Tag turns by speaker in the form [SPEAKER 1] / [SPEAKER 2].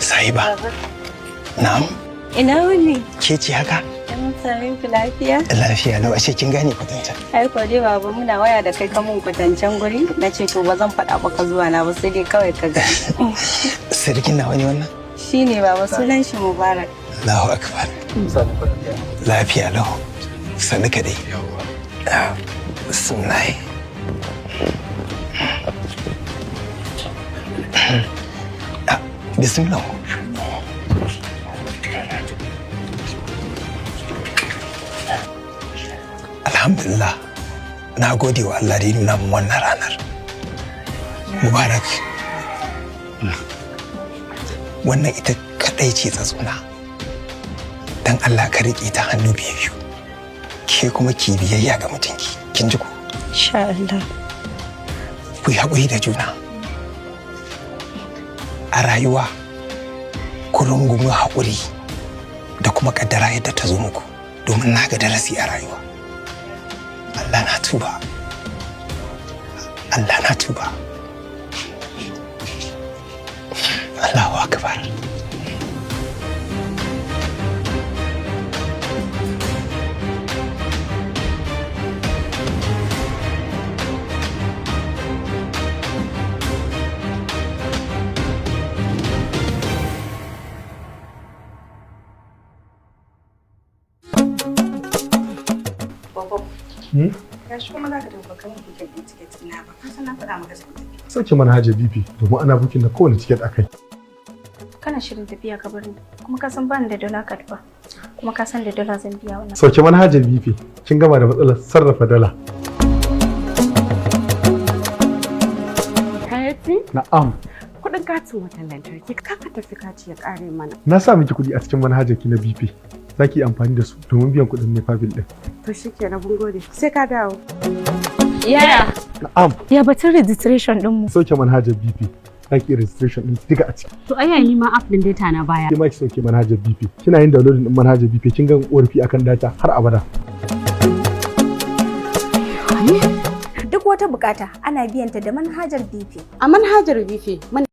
[SPEAKER 1] Sahiba. Na'am.
[SPEAKER 2] Ina wuni?
[SPEAKER 1] Ke ce haka?
[SPEAKER 2] Yan sami ku lafiya?
[SPEAKER 1] Lafiya lau, ashe kin gane kwatanta.
[SPEAKER 2] Ai ko dai baba, muna waya da kai kamun kwatancen guri, na ce to ba zan faɗa maka zuwa na ba, sai dai kawai ka ga.
[SPEAKER 1] Sirikin nawa ne wannan?
[SPEAKER 2] Shine baba, sunan shi Mubarak.
[SPEAKER 1] Allahu akbar. Lafiya lau. Sannu ka dai. Ah, bismillah. Ah, bismillah. Alhamdulillah. Na gode wa Allah da ya nuna min wannan ranar. Mubarak. Wannan ita kadai ce tsatsuna. Dan Allah ka riƙe ta hannu biyu biyu. Ke kuma ki biyayya ga mutunki. Kin ji ko?
[SPEAKER 2] Insha Allah.
[SPEAKER 1] Ku yi haƙuri da juna. A rayuwa, ku rungumi haƙuri da kuma ƙaddara yadda ta zo muku, domin na ga darasi a rayuwa. Allah na tuba. Allah na tuba. Allahu akbar.
[SPEAKER 2] Gashi kuma za ka tafi kan booking ɗin ticket ina ba. Ka san na faɗa maka zan tafi.
[SPEAKER 3] Sauke manhajar BP domin ana booking na kowane ticket akai.
[SPEAKER 4] Kana shirin tafiya ka bar ni, kuma ka san bani da dollar card ba, kuma ka san da dollar zan biya wannan.
[SPEAKER 3] Sauke manhajar BP, kin gama da matsalar sarrafa dala.
[SPEAKER 5] Hayati,
[SPEAKER 3] Na'am.
[SPEAKER 5] kuɗin katin wutar lantarki kaka tafi kati ya ƙare mana.
[SPEAKER 3] Na sa miki kuɗi a cikin manhajar ki na BP. Za ki yi amfani da su domin biyan kuɗin NEPA bill ɗin.
[SPEAKER 5] To shi kenan, mun gode. Sai ka dawo.
[SPEAKER 4] Yaya?
[SPEAKER 3] Na'am.
[SPEAKER 4] Ya batun registration ɗinmu?
[SPEAKER 3] Sauke manhajar BP. Za ki yi registration ɗin duka a ciki.
[SPEAKER 6] To ai ni ma app din data na baya.
[SPEAKER 3] Ke ma ki sauke manhajar BP. Kina yin downloading ɗin manhajar BP, kin ga ƙorafi akan data har abada.
[SPEAKER 7] Duk wata bukata ana biyanta da manhajar BP.
[SPEAKER 5] A manhajar BP muna